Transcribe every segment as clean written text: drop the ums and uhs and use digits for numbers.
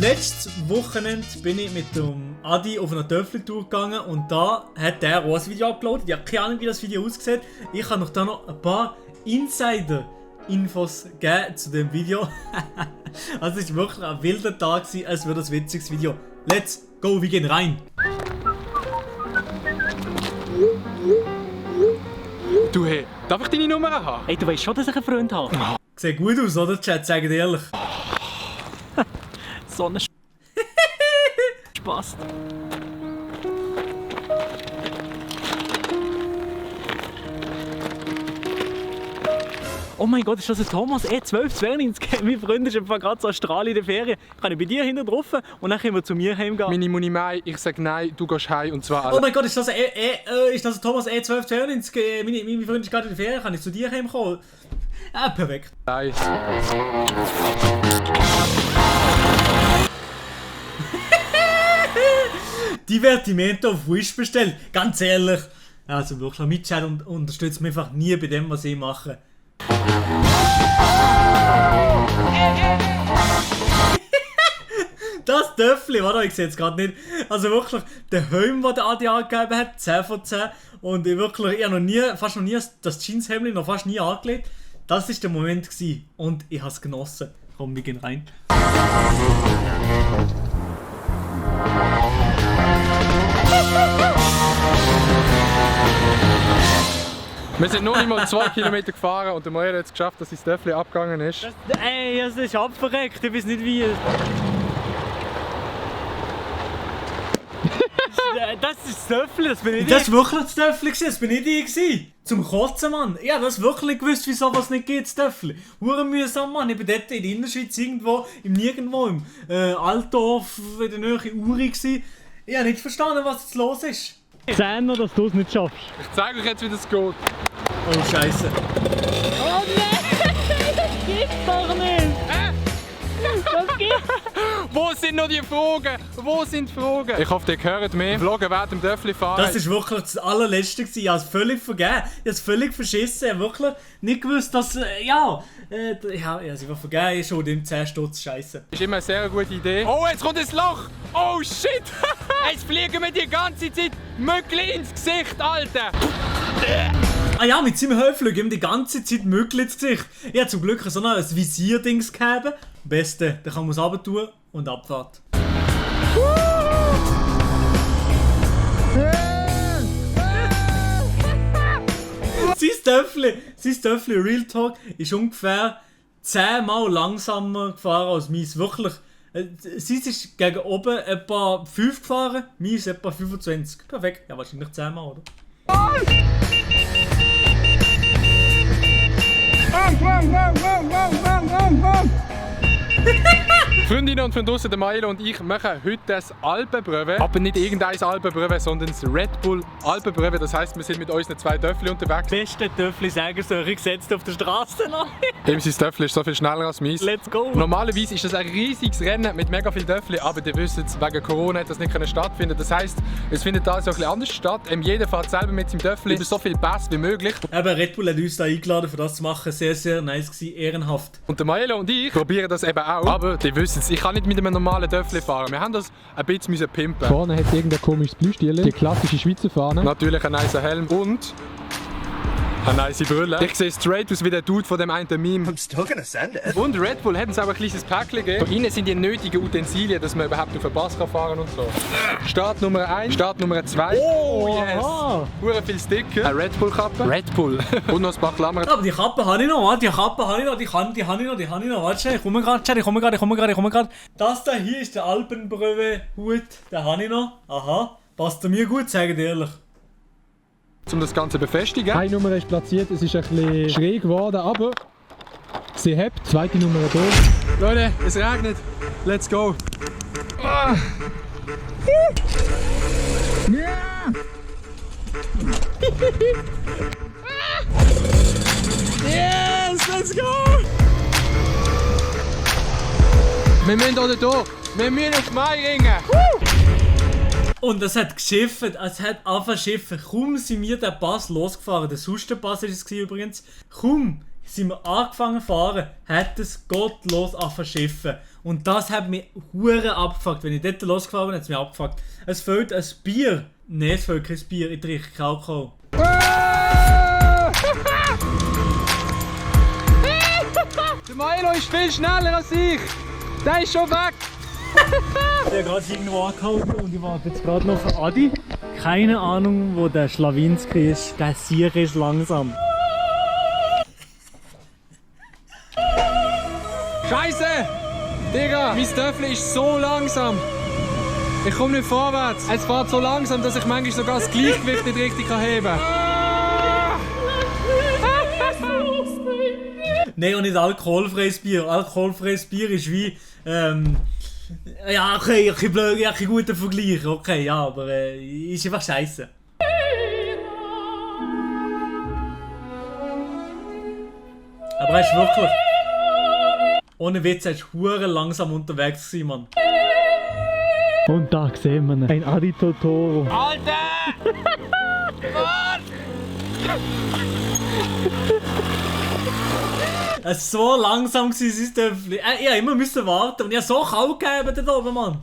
Letztes Wochenende bin ich mit dem Adi auf einer Töffel-Tour gegangen und da hat der auch ein Video abgeladen. Ich habe keine Ahnung, wie das Video aussieht. Ich habe noch ein paar Insider-Infos gegeben zu dem Video. Also es war wirklich ein wilder Tag, es wird ein witziges Video. Let's go, wir gehen rein! Du, hey, darf ich deine Nummer haben? Ey, du weißt schon, dass ich einen Freund habe. Sieht gut aus, oder Chat? Sag dir ehrlich. So ein Spaß. Oh mein Gott, ist das ein Thomas E1292? Mein Freund ist einfach gerade so strahl in der Ferien. Kann ich bei dir hinten drauf und dann können wir zu mir heimgehen? Meine Muni Mai, ich sag nein, du gehst heim und zwar alle. Oh mein Gott, ist das ein Thomas E1292? Mein Freund ist gerade in der Ferien, kann ich zu dir heimkommen? Ah, perfekt. Nein. Divertimento auf Wish bestellt. Ganz ehrlich. Also wirklich, mein Chat unterstützt mich einfach nie bei dem, was ich mache. Das Töffli, warte, ich sehe es gerade nicht. Also wirklich, der Helm, den der Adi angegeben hat, 10 von 10. Und ich wirklich, ich habe fast noch nie das Jeans-Hemd noch fast nie angelegt. Das war der Moment gewesen. Und ich habe es genossen. Komm, wir gehen rein. Wir sind noch einmal 2 Kilometer gefahren und der Moira hat es geschafft, dass sein Töffli abgegangen ist. Ey, es ist abverreckt, ich weiß nicht wie. Das ist das Töffli, das bin ich. Das war wirklich das Töffli, das bin nicht ich. Zum Kotzen, Mann. Ich habe das wirklich gewusst, wieso was nicht geht, das Töffli. Hure mühsam, Mann. Ich bin dort in der Innerschweiz irgendwo, im Altdorf, in der Nähe Uri gsi. Ich habe nicht verstanden, was jetzt los ist. 10, dass du es nicht schaffst. Ich zeige euch jetzt, wie das geht. Oh, Scheiße. Oh nein! Das gibt's doch nicht! Das gibt's! Wo sind noch die Fragen? Wo sind die Fragen? Ich hoffe, ihr hört mich. Vloggen während dem Töffli fahren. Das war wirklich das allerletzte. Ich habe es völlig vergessen. Ich habe es völlig verschissen. Ich habe wirklich nicht gewusst, dass... ich habe es einfach vergessen. Schon im 10 Stutz. Scheiße. Ist immer eine sehr gute Idee. Oh, jetzt kommt ein Loch! Oh shit! Jetzt fliegen mir die ganze Zeit Möckli ins Gesicht, Alter! Ah ja, mit seinem Höflug ihm die ganze Zeit Möckli ins Gesicht. Ich habe zum Glück so ein Visierdings gehabt. Am besten, da kann man es runter tun und Abfahrt. Sein Töffli Real Talk ist ungefähr 10 Mal langsamer gefahren als meins. Wirklich. Sie ist gegen oben etwa 5 gefahren, meins etwa 25. Perfekt. Ja, wahrscheinlich 10 Mal, oder? Freundinnen und Freunde draussen, der Milo und ich machen heute das Alpenbröwe. Aber nicht irgendein Alpenbröwe, sondern das Red Bull Alpenbröwe. Das heisst, wir sind mit unseren 2 Töffli unterwegs. Beste Töffli sagen solche gesetzt auf der Straße noch. Ihm sein Töffli ist so viel schneller als meins. Let's go! Normalerweise ist das ein riesiges Rennen mit mega viel Töffli, aber ihr wisst, wegen Corona hat das nicht stattfinden. Das heisst, es findet da so ein bisschen anders statt. Jeder fährt selber mit seinem Töffli über so viel Pass wie möglich. Eben, Red Bull hat uns da eingeladen, für das zu machen. Sehr, sehr nice gewesen, ehrenhaft. Und der Milo und ich probieren das eben auch. Aber ihr wisst es, ich kann nicht mit einem normalen Töffli fahren. Wir haben das ein bisschen pimpen. Vorne hat irgendein komisches Blühstiel, die klassische Schweizer Fahne. Natürlich ein nicer Helm und eine nice Brille. Ich sehe straight aus wie der Dude von dem einen Meme. I'm still gonna send it. Und Red Bull hat uns auch ein kleines Päckchen gegeben. Von innen sind die nötigen Utensilien, dass man überhaupt auf den Pass fahren kann und so. Start Nummer 1, Start Nummer 2. Oh, yes! aha. Hure viel Sticker. Eine Red Bull Kappe. Red Bull. Und noch ein paar Klammern. Aber die Kappe habe ich noch, warte, die habe ich noch. Warte schnell, ich komme gerade. Das da hier ist der Alpenbröwe-Hut, den habe ich noch. Aha, passt zu mir gut, sage ich dir ehrlich. Um das Ganze zu befestigen. Eine Nummer ist platziert, es ist ein bisschen schräg geworden, aber sie hebt. Zweite Nummer da. Leute, es regnet. Let's go. Ah. Yes, let's go! Wir müssen hier durch. Wir müssen auf Meiringen. Und es hat geschifft, es hat angefangen zu schiffen. Kaum sind wir den Pass losgefahren, der Sustenpass war es übrigens. Kaum sind wir angefangen zu fahren, hat es gottlos verschiffen. Und das hat mich hure abgefuckt. Wenn ich dort losgefahren bin, hat es mich abgefuckt. Es fehlt ein Bier. Nein, es fehlt kein Bier. Ich trinke keinen Alkohol. Der Milo ist viel schneller als ich. Der ist schon weg. Ich habe gerade irgendwo angehalten und ich warte jetzt gerade noch auf Adi. Keine Ahnung, wo der Schlawinski ist. Der Sieg ist langsam. Scheiße! Digga, mein Töffel ist so langsam. Ich komme nicht vorwärts. Es fährt so langsam, dass ich manchmal sogar das Gleichgewicht nicht richtig heben kann. Nein, und nicht alkoholfreies Bier. Alkoholfreies Bier ist wie. Ja, okay, ein bisschen blöd, ja, ein guter Vergleich. Okay, ja, aber ist einfach scheiße. Aber er ist wirklich. Ohne Witz, er ist hure langsam unterwegs gewesen, Mann. Und da sehen wir ihn. Ein Adi Totoro. Alter! Es war so langsam gewesen, sein Töffel. Ich musste immer warten und ich habe so kalt gegeben da oben, Mann.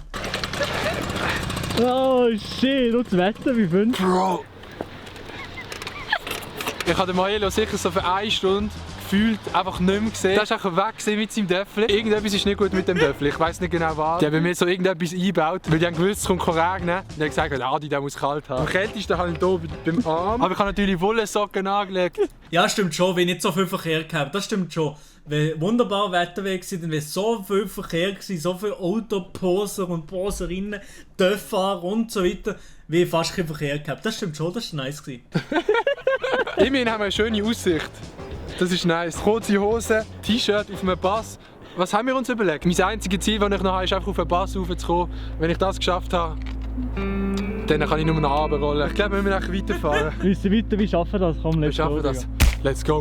Oh shit, und das Wetter, wie findest du? Bro! Ich habe den Maelo sicher so für 1 Stunde gefühlt einfach nicht mehr gesehen. Der ist einfach weg mit seinem Töffel. Irgendetwas ist nicht gut mit dem Töffel. Ich weiß nicht genau was. Die haben bei mir so irgendetwas eingebaut, weil die haben gewusst, es kommt regnen. Und die haben gesagt, Adi, der muss kalt haben. Am kältesten habe ich hier beim Arm. Aber ich habe natürlich Wollsocken angelegt. Ja, stimmt schon, wenn nicht so viel Verkehr gehabt. Das stimmt schon. Wenn wunderbar Wetter war, dann wäre so viel Verkehr gewesen, so viele Autoposer und Poserinnen, Töfffahrer und so weiter, wie fast kein Verkehr gehabt. Das stimmt schon, das war nice gewesen. Immerhin haben wir eine schöne Aussicht. Das ist nice. Kurze Hose, T-Shirt auf einem Bass. Was haben wir uns überlegt? Mein einziges Ziel, das ich noch habe, ist einfach auf einen Bass raufzukommen. Wenn ich das geschafft habe, dann kann ich nur noch runterrollen. Ich glaube, wir müssen weiterfahren. Wissen weiter, wie schaffen wir das? Komm, Wir schaffen das. Let's go.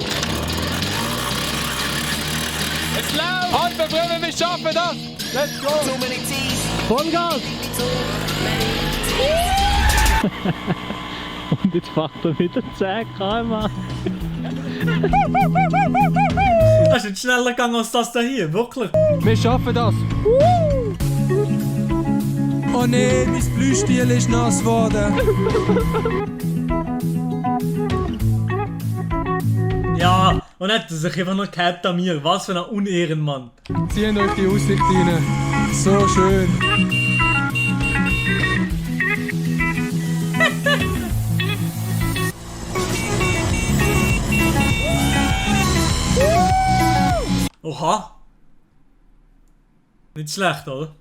Es läuft! Halt, Brüder, wir schaffen das! Let's go! Vollgas! Und jetzt fährt er wieder 10 km/h. Das ist nicht schneller gegangen als das da hier, wirklich. Wir schaffen das! Oh nee, mein Blühstiel ist nass geworden. Ja, und hat er sich einfach noch gehabt an mir. Was für ein Unehrenmann. Zieht euch die Aussicht rein. So schön. Oha. Nicht schlecht, oder?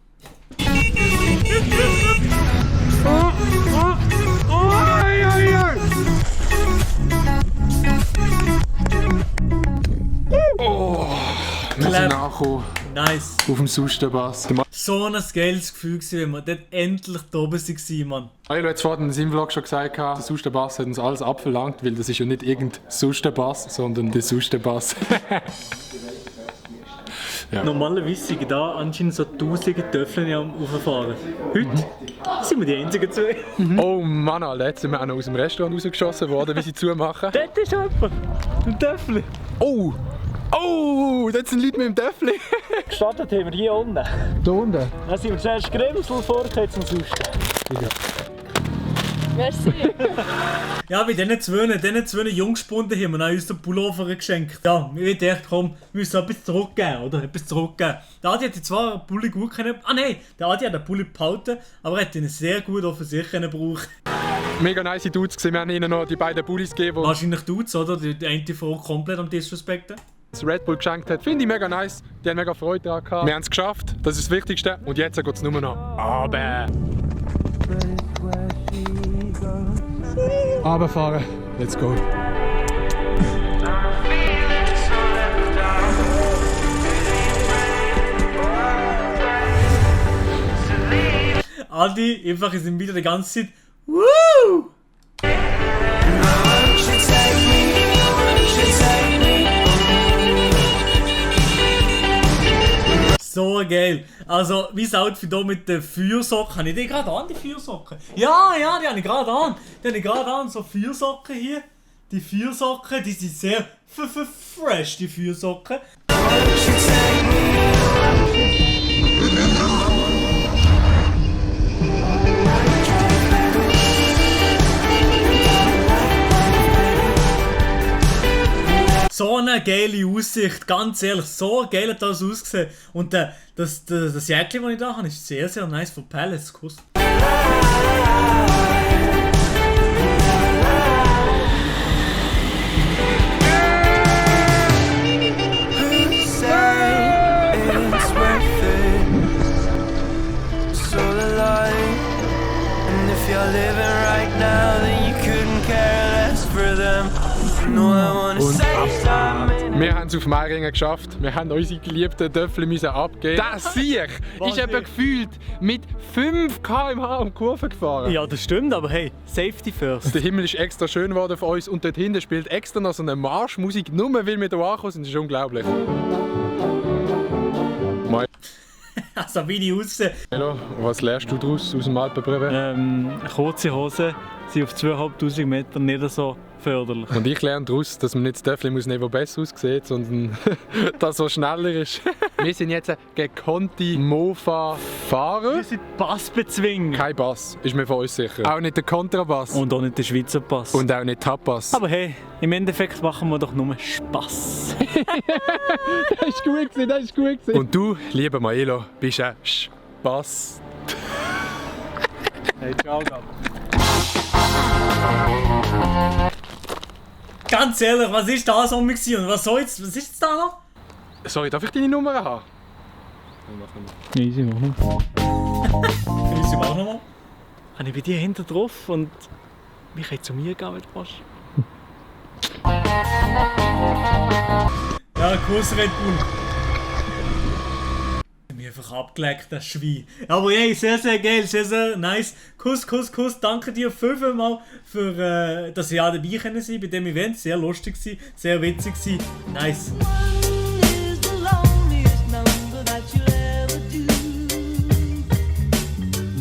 Wir sind angekommen. Nice. Auf dem Sustenbass. So ein geiles Gefühl gewesen, wenn wir dort endlich da oben waren, Mann. Milo hat vorhin in seinem Vlog schon gesagt, der Sustenbass hat uns alles abverlangt, weil das ist ja nicht irgendein Sustenbass, sondern der Sustenbass. Ja. Normalerweise sind da anscheinend so 1000 Töffel am Rauffahren. Heute sind wir die einzigen zwei. Oh Mann, Alter, jetzt sind wir auch noch aus dem Restaurant rausgeschossen worden, wie sie zumachen. Dort ist jemand. Ein Töffel. Oh! Oh! Dort sind Leute mit dem Töffel. Gestartet haben wir hier unten. Da unten? Dann sind wir zuerst Grimsel, vorher zum Susten. Merci. Ja, bei diesen zwei Jungspunden haben wir uns den Pullover geschenkt. Ja, ich dachte, komm, wir müssen etwas zurückgeben, oder? Etwas zurückgeben. Der Adi hat zwar einen Pulli gut können... Ah nein, der Adi hat den Pulli behalten, aber er hat ihn sehr gut auch für sich gebraucht. Mega nice Dudes gewesen. Wir haben ihnen noch die beiden Pullis gegeben, die Wahrscheinlich Dudes, oder? Die eine Frau komplett am Disrespekten. das Red Bull geschenkt hat. Finde ich mega nice. Die haben mega Freude daran gehabt. Wir haben es geschafft, das ist das Wichtigste. Und jetzt geht es nur noch runter. Runterfahren. Let's go. Adi, einfach ist ihm wieder die ganze Zeit. Woo! So geil. Also, wie das Outfit hier mit den Feuersocken. Habe ich die gerade an, die Feuersocken? Ja, die habe ich gerade an. Die habe ich gerade an, so Feuersocken hier. Die Feuersocken, die sind sehr fresh, die Feuersocken. So eine geile Aussicht, ganz ehrlich, so geil hat das ausgesehen. Und das Jäckchen, das ich da habe, ist sehr, sehr nice von Palace. Kuss. Wir haben es auf Meiringen geschafft. Wir haben unsere geliebten Töffel müssen abgeben. Das Sieg ist eben gefühlt mit 5 km/h um die Kurve gefahren. Ja, das stimmt, aber hey, Safety first. Der Himmel ist extra schön geworden für uns und dort hinten spielt extra noch so eine Marschmusik, nur weil wir hier angekommen sind. Das ist unglaublich. Also wie die aussehen. Melo, was lernst du daraus aus dem Alpenbrücken? Kurze Hosen sind auf 2500 Metern nicht so förderlich. Und ich lerne daraus, dass man nicht das Töffel muss nehmen, das besser aussieht, sondern das, was schneller ist. Wir sind jetzt gekonnte Mofa-Fahrer. Wir sind Bassbezwinger. Kein Bass, ist mir von uns sicher. Auch nicht der Kontrabass. Und auch nicht der Schweizer Pass. Und auch nicht Tapas. Aber hey, im Endeffekt machen wir doch nur Spass. Das ist gut gewesen, das ist gut gewesen. Und du, lieber Maelo, bist ein Spass. Hey, ciao, Gab. Ganz ehrlich, was ist das um mich und was ist jetzt da noch? Sorry, darf ich deine Nummer haben? Easy, machen. Grüße auch nochmal. Kann ich bei dir hinten drauf und wir können zu mir gehen, wenn du willst. Ja, Kuss Red Bull. Mir einfach abgeleckt, das Schwein. Aber hey, sehr, sehr geil, sehr, sehr nice. Kuss. Danke dir fünfmal für, dass ihr auch dabei sein bei diesem Event. Sehr lustig, sehr witzig. Nice.